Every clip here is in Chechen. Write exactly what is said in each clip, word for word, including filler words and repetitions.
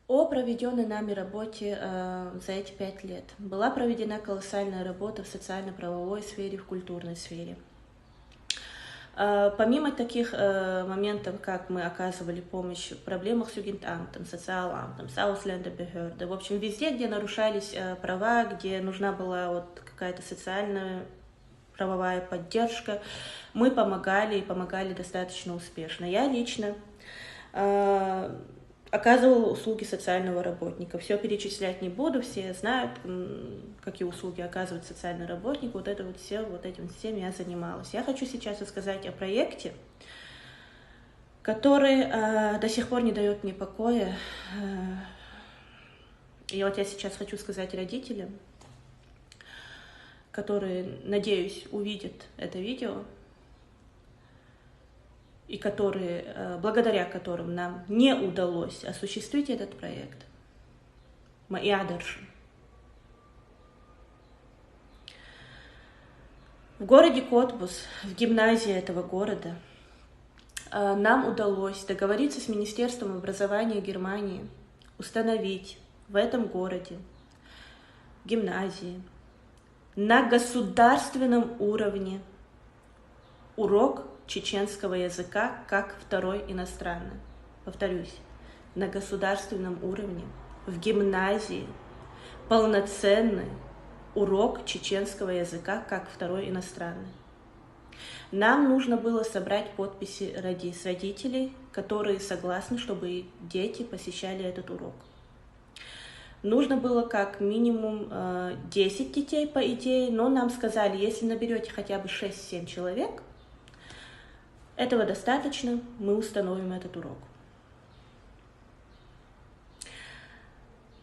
О проведенной нами работе э, за эти пять лет. Была проведена колоссальная работа в социально-правовой сфере, в культурной сфере. Э, помимо таких э, моментов, как мы оказывали помощь в проблемах с Югентамтом, социаламтом, с Ауслендербехерде, в общем, везде, где нарушались э, права, где нужна была вот какая-то социальная правовая поддержка, мы помогали и помогали достаточно успешно. Я лично э, оказывала услуги социального работника. Все перечислять не буду, все знают, какие услуги оказывает социальный работник. Вот это вот все, вот этим всем я занималась. Я хочу сейчас рассказать о проекте, который э, до сих пор не дает мне покоя. Э, и вот я сейчас хочу сказать родителям, которые, надеюсь, увидят это видео, и которые, э, благодаря которым нам не удалось осуществить этот проект. Ма и адарши. В городе Котбус, в гимназии этого города, э, нам удалось договориться с Министерством образования Германии установить в этом городе, в гимназии, на государственном уровне урок чеченского языка как второй иностранный. Повторюсь, на государственном уровне в гимназии полноценный урок чеченского языка как второй иностранный. Нам нужно было собрать подписи с родителей, которые согласны, чтобы дети посещали этот урок. Нужно было как минимум э, десять детей, по идее, но нам сказали, если наберете хотя бы шесть-семь человек, этого достаточно, мы установим этот урок.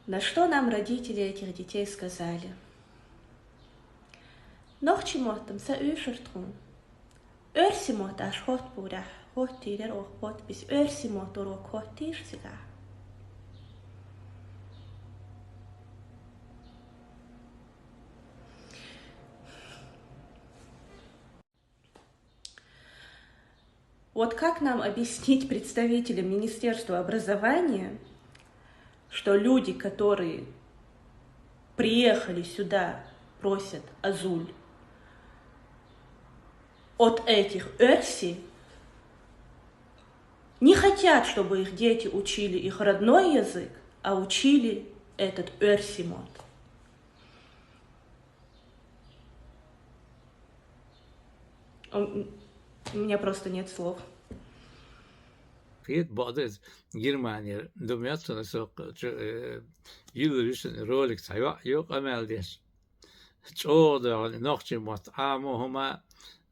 На что нам родители этих детей сказали? Нохчий мотом са уйшур тхун. Эрси мот аш хот бурях, хот тирер ох подпись, эрси мот урок хот тирсига. Вот как нам объяснить представителям Министерства образования, что люди, которые приехали сюда, просят азуль от этих эрси, не хотят, чтобы их дети учили их родной язык, а учили этот эрси мот. У меня просто нет слов. Кхет бакъда из Германера дум яц цунна со йилла вишан ролик цхьа йоӀ йо къамел деш. ЧӀогӀа дагӀан нохчий мотт Ӏамо хӀума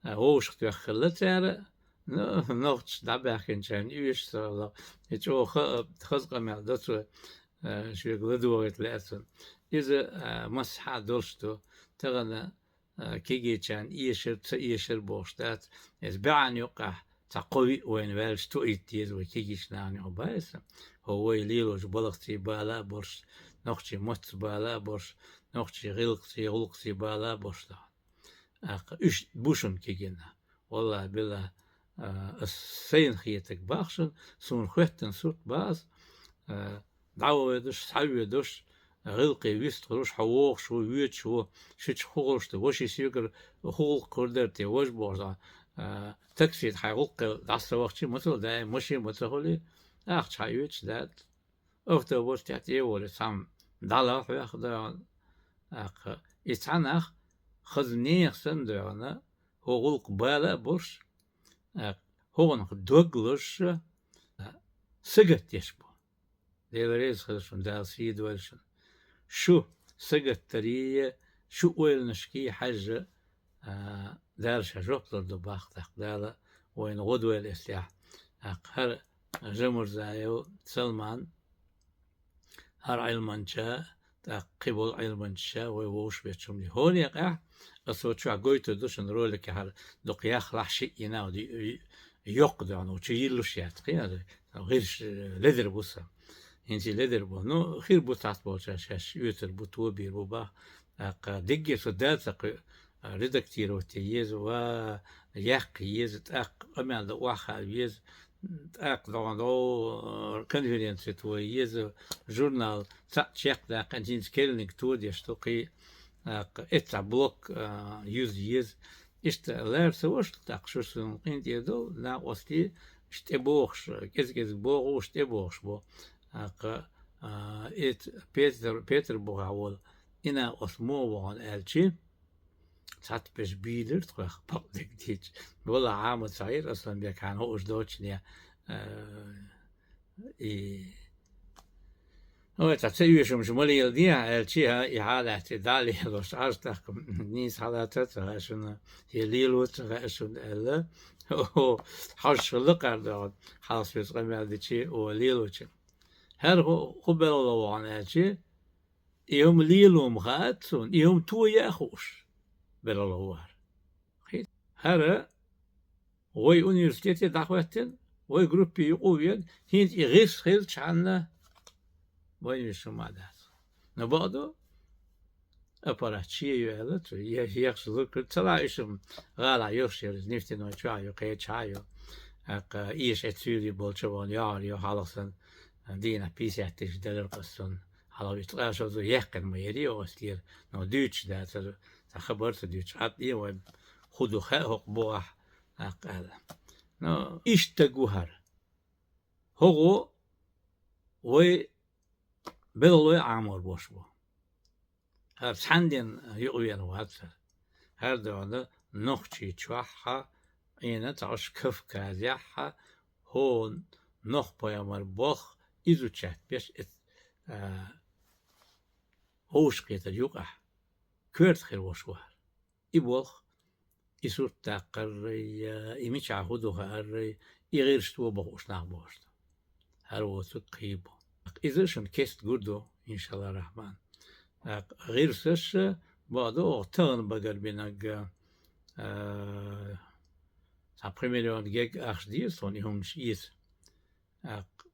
вовшах тоьххилла цара, ну, нохчаш дӀабаьхкинчарна уьш ца хала. И чӀогӀа хаза къамел да цо, шуьга ладогӀийта лаьа цунна. Иза массахьа долуш ду. Тахана кегийчарна эшар, ца эшар бохуш дац. Иза бӀаьнна юккъехь цхьа кхо-виъ вайна ваьлча тоийта деза вай кегийчу нахана юкъа баьса. ХӀо вай лелочу балхаций бала а болуш, нохчий маттаца бала а болуш, нохчий гӀиллакхций, гӀуллакхций бала а болуш дац. ТӀаккха уьш бу шуна кегийна. Валлахь, биллахь, ас сайна хетарг боху шуна, суна хоьттина сурт бац, дӀавоьдуш, схьавоьдуш, гӀиллакхе вистхуьлуш, хьо вогӀуш ву, воьдуш ву, ши чу хӀун хуьлуш ду, ваши соьгара хӀун гӀуллакх хир дара те, важа бохуш, такси тӀа хьайн гӀуллакхе дӀасавахча, ма ца даим машен ма ца хуьлий, ахча хьан оьцуш дац. Автобус тӀехь тӀе а волий, цхьамма дӀала хьоьху дагӀана. ТӀаккха и цхьа нах хаза нехан санна дагӀана, хӀо гӀуллакх бала а болуш, тӀаккха хӀокхунах дог лозуш, сагатдеш бу. Дела реза хила шуна, Дала сий дойла шуна. Шу сагатдарий, шу ойланашкий хьаьжжа, Дала ша жоп лур ду боху тӀаккха, Дала вайна гӀо дойла эцлехь. ТӀаккха хӀара Жамурзаев Салман, хӀара Ӏилманча, тӀаккха кхин болу Ӏилманчаша вай вовшахвечу хӀуманийн. ХӀокху некъехь аса чохь гойтур ду шуна роликехь, хӀара дукха яхлахь шиъ йина, йоккха догӀна, чу йиллуш яц кхин, гӀирш ледара бу сан. ХӀинца и ледара бу. Ну, хир бу цхьацца болчара шаьш оьцур бу, тобийр бу боху. ТӀаккха дигге со дацахь кхуьу редактировать е еза, ва яккха еза, тӀаккха къамел дан охьахаа веза, ТӀаккха догӀан догӀу конференци тӀа вай еза журнал цхьаъ чекхдаккха, хӀинца керлинг тодеш ду кхий, тӀаккха эццахь блок а, юз еза. Иштта лаьрца ваша, тӀаккха шу суна къинтӀера долу, накъостий, иштта тӀебогӀуш, кӀезиг-кӀезиг богӀуш, тӀебогӀуш бу. ТӀаккха а, эт-, Петр-, Петарбухахь волу и накъост муха вахана аьлчи, цхьаьнаберш бийлира тхох бакъдерг дийцча. Валлахь, Ахьмад Саир Асланбек хьан хууш доцчу, а, и, ой, цхьа ца оьшуш ма леладе, аьлчи, хӀа, и хьалаьцна дӀа а лелош, Ӏаш тӀаккха нийса хьалаца ца хаьа шуна, я лело ца хаьа шуна аьлла. О, хьожуш хилла кхара догӀу, хьалха соьца къамел дичи, о, лелочун. ХӀара хӀу-, хӀун белхало вахана аьлчи, и хӀума лело ма хаьа цунна, и хӀума тоя а хууш белхало вахара. ХӀара вай университете дӀахӀоьттина, вай группе юкъа а веана, хӀинца и гӀирс хилчхьана, вайна вуьйш хӀума а дац. Но бакъду, аппарат шен ю аьлла, цу е-, ехаш лург ца лаьа, уьш-м гӀалахь йолуш яра, иза нефтяной чохь а ю, кхечахьа а ю. ТӀаккха эша эцуьйлий болчу вон йогӀур ю, хьалха санна, дийнахь пятьдесят тысяч делира-кх ас цунна. Хьалха вист къаьшалла яьккхина ма яра оцу тӀера, но дуьйцуш дацара, цхьа хабар ца дуьйцуш, хьан тӀе вай хӀун ду хаьа хӀокху бухахь, тӀаккха аьлла. Но иштта стаг ву хӀара. ХӀокхо вай белхалой Ӏамор болуш бу. ХӀара цхьаьннан юкъа веана вац хӀара. ХӀара догӀу Нохчийчохь а, Ӏийна цхьа уьш Кавказехь а, хӀокху Нохч-пайхамар болх изучать беш, эц-, а, вовшахкхетар юкъахь коьрта хир волуш ву хӀара. И болх, и сурт даккхаррий, и мичахь хӀун ду хааррий, и гӀирс тобаха уьш нах бохуш ду. ХӀара воцург кхин бу. Иза шуна кеста гур ду, иншалла рахьман. ТӀаккха гӀирсаш, бакъду, оха тахана багара бинарг, а, цхьа пхи миллион герга ахча деза тхуна и хӀуманаш эца. ТӀаккха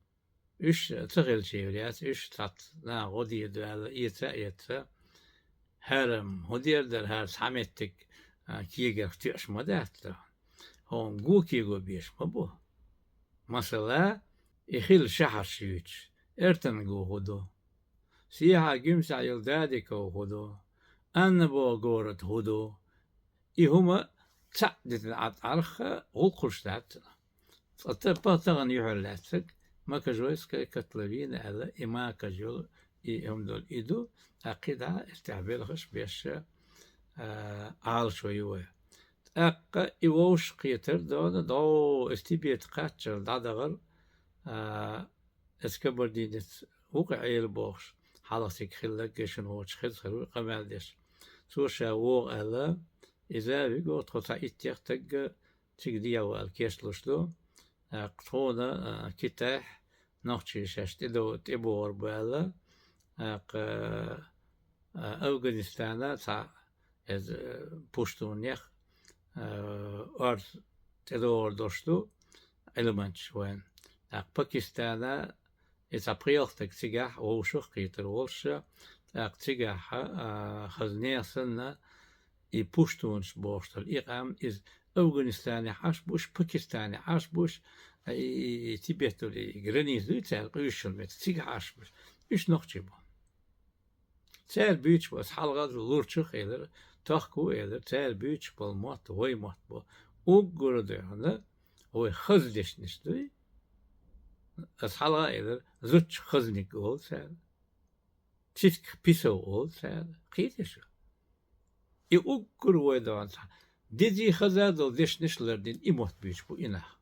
уьш ца хилча а яц, уьш цхьацца наха гӀо дийр ду аьлла, эца а эцна, хӀара-м хӀун дер дара, хӀара цхьа меттиг, а, кегарх тоьаш ма дац, хӀума го кего беш ма бу. Масала, и хилла шахьарш юьйцуш, Эртангу хӀун ду? Сехьа-Гуьмсехь йолу Дадиков хӀун ду? Аннабогу город хӀун ду? И хӀума цхьаъ дитина Ӏад Ӏарх гӀуллакх хуьлуш дац. Цкъа та-, тахана юьхьар лаьцнарг Макажойская котловина аьлла, и макаж йолу, и хӀума долу и ду, тӀаккха и дӀа, эццехь белхаш беш, а, Ӏалашо ю вай. ТӀаккха и вовшахкхетар дона, дӀо, иза Тибета кхаччалц дӀадахар, а, эцу кабардинец ву-кх Ӏела бохуш, хьалха цига хилларг шуна воцуш хеза хир ву къамел деш. Цо ша вогӀу аьлла, иза виго тхо цхьа иттех стаг цига дехьа вала кечлуш ду. ТӀаккха тхуна, а, Китайхь нохчий шаьш тӀедо-, тӀебогӀур бу аьлла, тӀаккха, а, Афганистана цхьа иза, а, пуштунех, а, орца тӀедогӀур долуш ду Ӏилманчаш вайна. ТӀаккха Пакистана и цхьа пхи-ялх стаг цигахь вовшахкхетар волуш, тӀаккха цигахь, а, хаза нехан санна, и пуштунаш бохуш долу и къам, иза Афганистанехь Ӏаш буш, Пакистанехь Ӏаш буш, и, и, и Тибет долу и граница дуй цаьрга къуьйсуш йолу меттиг, цигахь Ӏаш буш. Уьш нохчий бу. Цара буьйцуш бу, аса хьалха а лурчух а элира, тохка а элира, цара буьйцуш болу мотт вай мотт бу. Уггар а дуьхьал вай хаза дешнаш дуй. Аса хьалха а элира, зудчух хазниг олу цара. Цицких писов олу цара. Кхетий шу? И уггар вай догӀна цхьа дезий хаза долу дешнаш лардина и мотт буьйцуш бу и нах.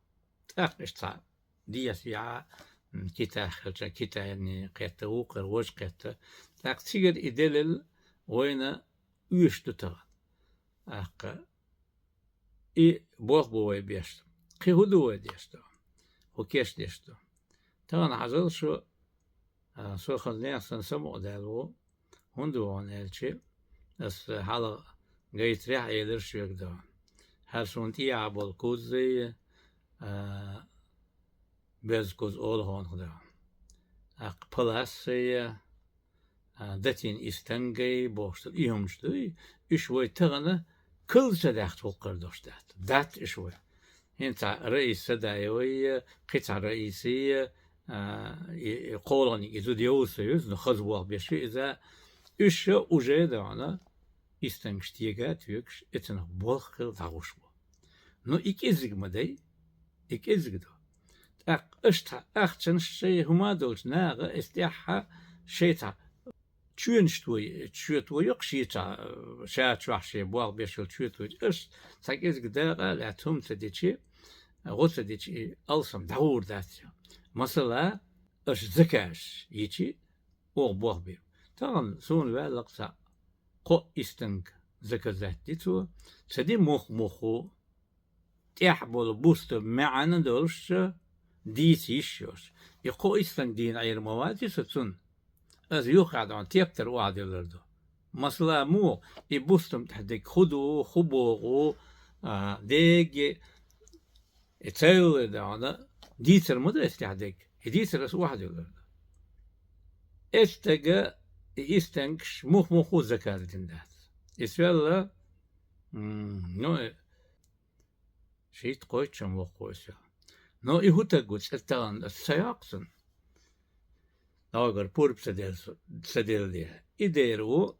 ТӀаккха иштта цхьа деза яхьа, м, Китайх хилча, Китайни кхетта, вукхара важа кхетта. ТӀаккха цигара и делил вайна оьшуш ду тахана. ТӀаккха и болх бу вай беш. Кхин хӀун ду вай деш ду? ХӀун кечдеш ду? Тахана хьажал шу, а, со хаза нехан санна самукъадаьлла ву, хӀунда ву хьуна аьлчи, аса хьалха гайтарехь а элира шуьга ду. ХӀара суна тӀехьа болу куззий, а, беза куз олу хьуна ду. ТӀаккха палассий, а, датин и стангай бохуш долу и хӀуманаш дуй, уьш вай тахана кал ца даьхча гӀуллакх хир долуш дац. Дац уьш вай. ХӀинца Раис Садаевай, кхин цхьа Раисий, а, и, и кхолагӀниг и зуда йовза ца йовза, но хаза болх беш я иза, уьш уже дӀавана, истангаш тега а тоьгаш, эцунах болх хила дӀагӀуш бу. Ну, и кӀезиг ма дай, и кӀезиг ду. ТӀаккха аша тха ахчанаш шай хӀума долчу наха, эс тӀехьа шай цхьа чоьнаш той, чоь той йоккха ши цхьа, ша чохь шен болх беш йолу чоь той. Аша цхьа кӀезиг дакъа а лаьцна хӀума ца дичи, гӀо ца дичи, алсам дӀагӀур дац. Масала, аша закаш йичи, оха болх бе. Тахана суна ваьлла-кх цхьа кхо истанг заказать ди цо, ца ди мух-муху, тӀехь болу бустам маьӀна долуш, дийца йиш йолуш. И кхо истанг дийна Ӏийр ма вац и со цунна. Аса юххехь дӀа тептар охьадиллар ду. Масала, муха и бустам тӀехь дерг хӀун ду, хӀун боху, а, деги и цайла дӀа дийцар ма ду эс тӀехь дерг. И дийцар аса охьадиллар ду. Эс стага и истангаш мух-муху заказ дина дац. И соьлла, м, ну, шийтта-кхойтта шо воккху аса. Но и хӀун стаг ву, цӀе тахана аса ца йоккху цунна. Ногара пурба ца делла, ца делла де. И дера ву,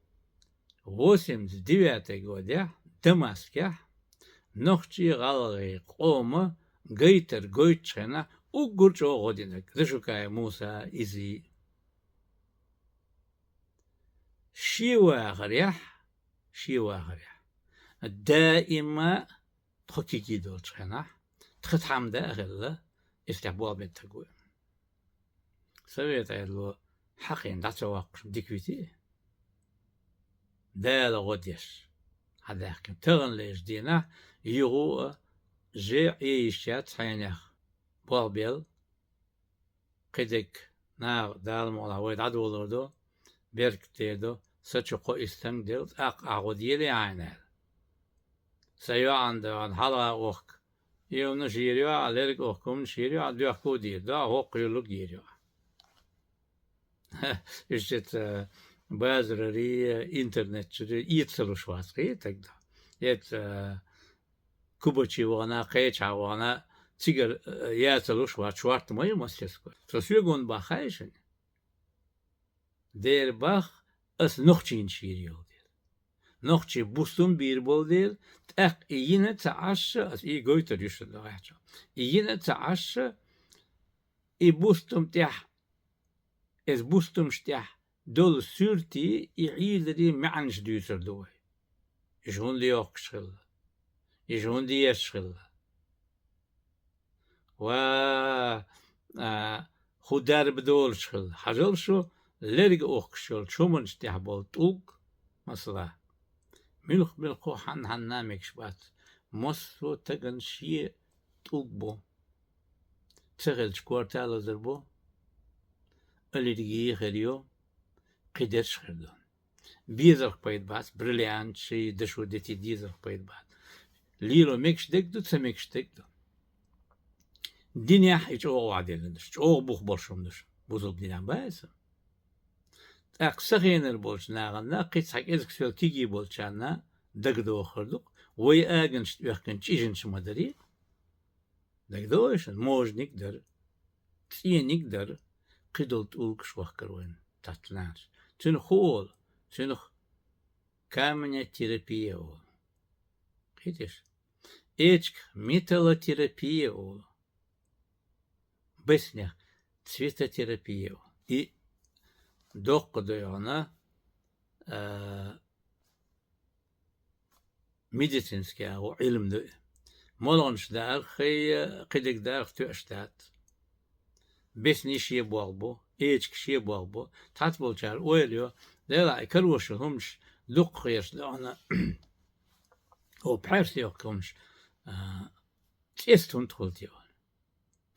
восемьдесят девятый годехь Дамаскехь нохчий-гӀалгӀай къоман гайтар гойтучу хенахь уггар чӀогӀа гӀо динарг, Дашукаев Муса иза. Шен вахарехь, шен вахарехь, даима тхо кегий долчу хенахь, тхан тхьамда а хилла, эс тӀехь болх бина стаг ву. Совет Ӏедало хьакхийна дӀа ца воккхуш дика вити? Дала гӀо деш хьадаьккхина. Таханлерчу дийнахь юха а же Ӏе йиш яц хьенех болх бел. Кхидерг наха Дала мукъалахь вай дӀадолор ду, беркате ду, са чу кхо истанг делла, тӀаккха ахь гӀо делий хьайна аьлла. Сан йоӀана, догӀана хьалха охка, и хӀуманаш йийр ю ахь, лерриг охка хӀуманаш йийр ю ахь, доьхку а дийр ду ахь, хӀокху юьллург йийр ю ахь. Иштта базарарий, интернет чуьра ийца ца луш вац кхин а стаг. Эца Кубачи вахана, кхечахьа вахана, цигара, э, яцалуш вац, шорта ма ю мастерской. Со соьгун баххьа и шуна. Дера бах, ас нохчийнаш йийр йолу дела. Нохчий бустум бийр болу дела, тӀаккха и йина ца Ӏаш, ас и гойтар ю шуна дагахь чу. И йина ца Ӏаш, и бустум тӀехь, эс бустумаш тӀехь долу суьртий, и Ӏийларий маьӀнаш дуьйцур ду вай. Иза хӀунда йохкуш хилла? Иза хӀунда езаш хилла? Ва, а, хӀун дарба долуш хилла? Хьажал шу, лерриг охкуш йолчу хӀуманаш тӀехь болу тӀулг, масала, муьлх-муьлххо хьанна-хьанна а мегаш бац. Массо а стагана шен тӀулг бу. Ца хилча, корта а лазар бу, аллергия а хир ю, кхидерш а хир ду. Безарх пайда бац, бриллианташ, дашо дети дезарх пайда бац. Лело мегаш дерг ду, ца мегаш дерг ду. Динехь и чӀогӀа охьадиллина ду шу, чӀогӀа бух болуш хӀума ду шу. Бусалба динехь бац иза. ТӀаккха сахийнар болчу нахана, кхин цхьа кӀезиг соьл кегий болчарна дагадохур ду-кх, вай аганашна оьхкина чӀижанаш ма дарий. ДагадогӀий шуна, можаниг а дара, цӀениг а дара, кхидолу тӀулгаш вахкара вайна таттанаш. Цуьнах хӀун олу? Цуьнах камнетерапия олу. Кхетий шу? Эчигах металлотерапия олу. Беснех цветотерапия олу. И доккха дойгӀана, а, медицинский агӀо, Ӏилма ду и. МолгӀанаш дарах, кхидерг дарах тоьаш дац. Бесни шен болх бу, эчиг шен болх бу. Цхьацца болчара ойла йо, делахь и карош хӀуманаш дуккха хеташ ду хьуна, о, пхьаьрса йоккха хӀуманаш, а, цӀест хӀунда хуьлу те ван?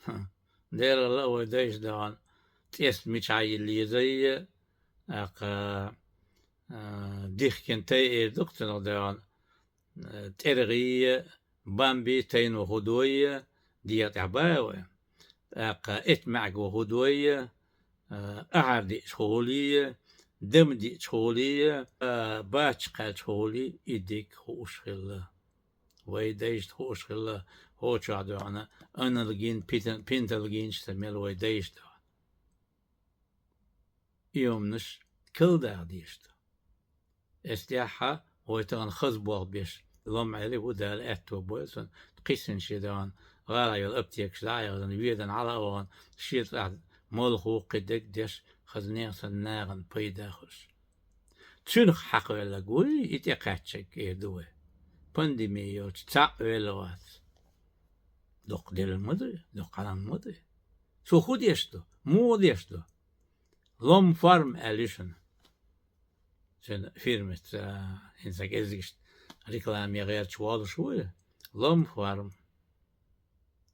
ХӀа, дерригла а вай дайша дахана, цӀест мичахь йилла еза а, тӀаккха, а, дихкина тай эр ду-кх цунах дахана, а, тӀергӀий, бамбий тайно хӀун дой, дегӀа тӀехь бай вай. ТӀаккха эт маьӀго хӀун дой, а, ахьар диъча хӀун хуьлий, дама диъча хӀун хуьлий, а, бачча кхаьлча хӀун хуьлий, и дерг хууш хилла. Вай дайшна хууш хилла, хӀокху чохь доьгӀна аналгин, пита-, пенталгинаш ца мел вай дайша доьгӀна. И хӀуманаш калдагӀа дезаш ду. Эс тӀехь вай тахана хаза болх беш лом Ӏели ву, Дала аьтто бойла цунна, кхиссина шен доьгӀна гӀала йолу аптекаш дӀа а яхана, ведана хьала а вахана, шен цӀахь молхо кхин дерг деш, хаза нехан санна нахана пайда хуьлуш. Цуьнах хьакхавелларг вуй и тӀекхаьчнарг, эр ду вай. Пандеми йолчу цхьаъ велла вац. Дукха делла ма ду, дукха хьалам ма ду. Цо хӀун деш ду? Муха деш ду? Лом Фарм аьлла ю шуна. Цуьнан фирмаца, хӀинца кӀезигаш рекламе гӀерташ волуш ву и Лом Фарм.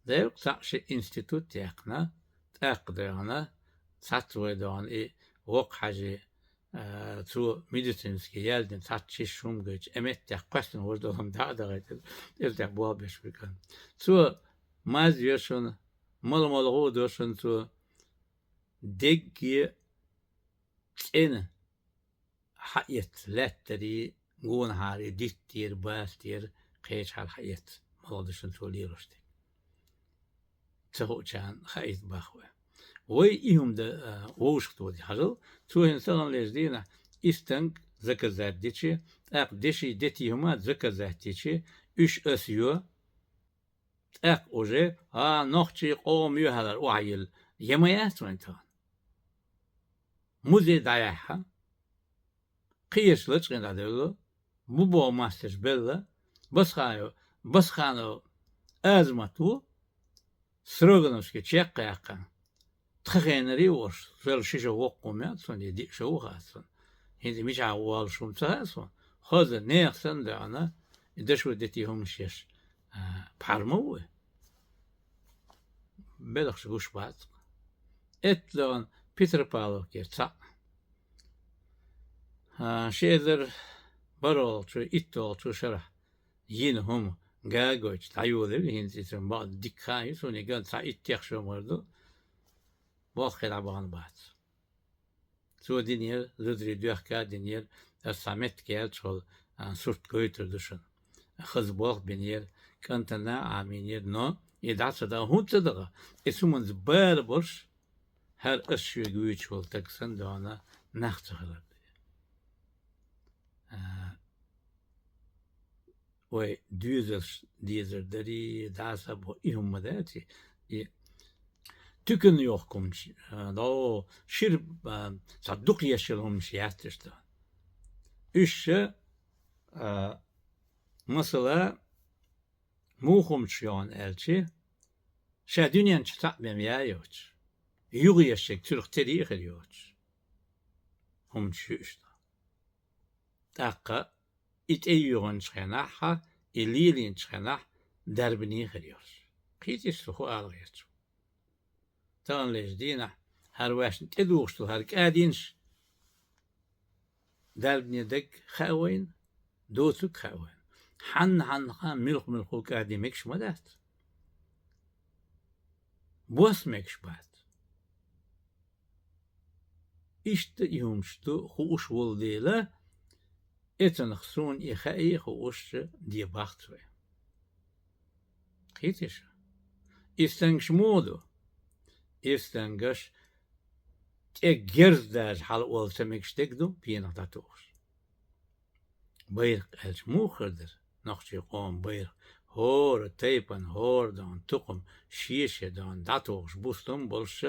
Делкъа цхьаъ ши институт яьккхина, тӀаккха доьгӀна, цхьацца вай доьгӀна и воккха хьажи, а, цо медицинский яздина цхьацца шиш хӀума гайтча, э, меттехь кхоьссина важа долу хӀума дӀа а дахийтина, тӀера тӀехь болх беш верг. Цо маз йо шуна, мала-мала гӀо до шуна цо, дегге цӀена хьаэцна лаьттарий, гонахьарий, диттера, бацтера, кхечахьара хьаэцна, мала ду шуна цо лелош дерг. Ца хуучарна хаийта боху вай. Вай и хӀума дан, а, вовшахтоха де хьажал, цо хӀинца таханлерчу дийнахь и стенг заказать дичи, тӀаккха деши дети хӀума заказать дичи, уьш ас йо, тӀаккха уже, а, нохчийн къоман юьхьар охьайилла, я ма яц вайн тахана? Музей дӀаяьхьа, кхиерш лачкъийна дӀадевлла, бу боху мастерш белла, Басханов, Басханов Азамат ву, Строгановский чекх а яьккхина. Тхан хенарий а волуш, шел ши шо воккха хӀума яц суна, я диъ шо ву хаьа суна. ХӀинца мичахь ву олуш хӀума ца хаьа суна. Хаза, нехан санна доьгӀна, и дашо дети хӀуманаш еш, а, пхьарма ву вай. Белхаш гуш бац. ЭтталгӀан Петропавловкера цхьаъ. А, ши эзар бархӀолгӀачу, итталгӀачу шарахь йина хӀума гагойчу дӀайолийра, хӀинца иза бакъ дика хаьа ю суна, и ган цхьа иттех шо мара ду, боххе дӀабахана бац. Цо динера, зударий доьхка а динера, аса цхьа меттиг яьлчахьал, а, сурт гойтур ду шуна. Хаза болх бинера, кӀантана а Ӏамийнера, но и дӀа ца даха, хӀунда ца даха? Иза хӀуманца бала болуш, хӀара ас шуьга вуьйцуш волу стаг санна доьгӀна нах ца хилар ду. А, вай доьзалш дезар дарий, дӀасабо и хӀума ма дац и. И туькан йохкумаш, а, дӀо шира, а, цхьа дукха еш йолу хӀуманаш яц иштта. Уьш, а, масала, муха хӀуманаш йогӀу аьлчи, ша дуьнен чу цхьаъ бен яа йоцуш, юха еш ерг цуьрах тера а хир йоцуш хӀуманаш ю иштта. ТӀаккха и тӀейогӀучу хенахь, и лелийначу хенахь дарбане хир йолуш. Кхетий шу, хӀун ала гӀерташ ву? Таханлерчу дийнахь хӀара ваьшна тӀедухуш долу хӀара кӀадинаш дарбане дерг хаьа вайна, доцург хаьа вайна. Хьанна-хьаннахьа муьлх-муьлххо кӀади мегаш ма дац. Бос мегаш бац. Иштта и хӀуманаш ду хууш волу дела, эцанах суна и хаьий хууш де бахца вай. Кхетий шу? И стенгаш муха ду? И стенгаш тӀе герз даже хьала олу ца мегаш дерг ду, пенах дӀатухуш. Байракх аьлча муха хир дара? Нохчийн къоман байракх. ХӀора тайпана, хӀора дон тукхам шен-шен дон дӀатухуш, бустам болуш,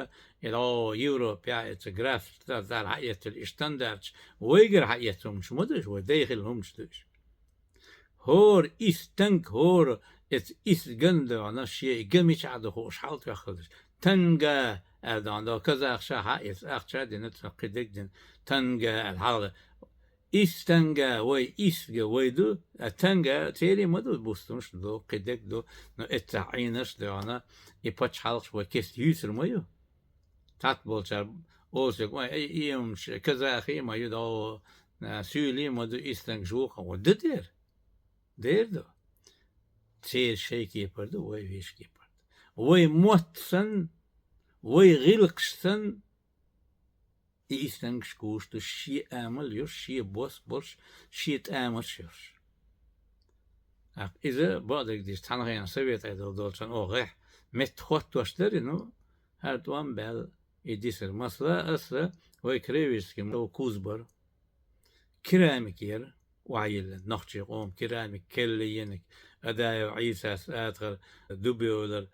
и дӀо Европехь эца график стандартара хьаэцча, и стандарташ вайгара хьаэцна хӀуманаш ма ду уьш, вай дайн хилла хӀуманаш ду уьш. ХӀора и стенг, хӀора эца ис ган доьгӀна, шен и ган мичахь ду хууш хьал тоьхна хилла даш. Танга аьлла дон до, казахша хьаэца, ахча а дина, цунах кхин дерг а дина, танга аьлла хьал. Ис танга вай, исга вай ду, а танга церий ма ду, бустамаш ду, кхин дерг ду, но эццахь Ӏийнарш а доьгӀна, и пачхьалкхаш вай кеста юьйцур ма ю. Цхьацца болчара олу соьга, ой, и, и хӀуманаш казахий ма ю, дӀо, а, суьйлий ма ду, ис тангаш ву-кх, вай ду дера. Дера ду. Церан шайн кепара ду, вай вешан кепара ду. Вай мотт санна, вай гӀиллакхаш санна, и ис тангаш гуш ду шен амал йолуш, шен бос болуш, шен тӀамаш йолуш. ТӀаккха иза бакъдерг дийцича, цхьана хенахь совет Ӏедал долчохь оха метта хӀоттош дара, ну, хӀара тӀом баьлла и дисира. Масала, аса вай Кривишский куз бара. Керамика яра охьайиллина, нохчийн къоман керамика, керланениг, Адаев Ӏийсас, Атхар Дубевлар,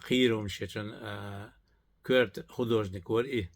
кхийрумаш ечун, а, коьрта художник вара и.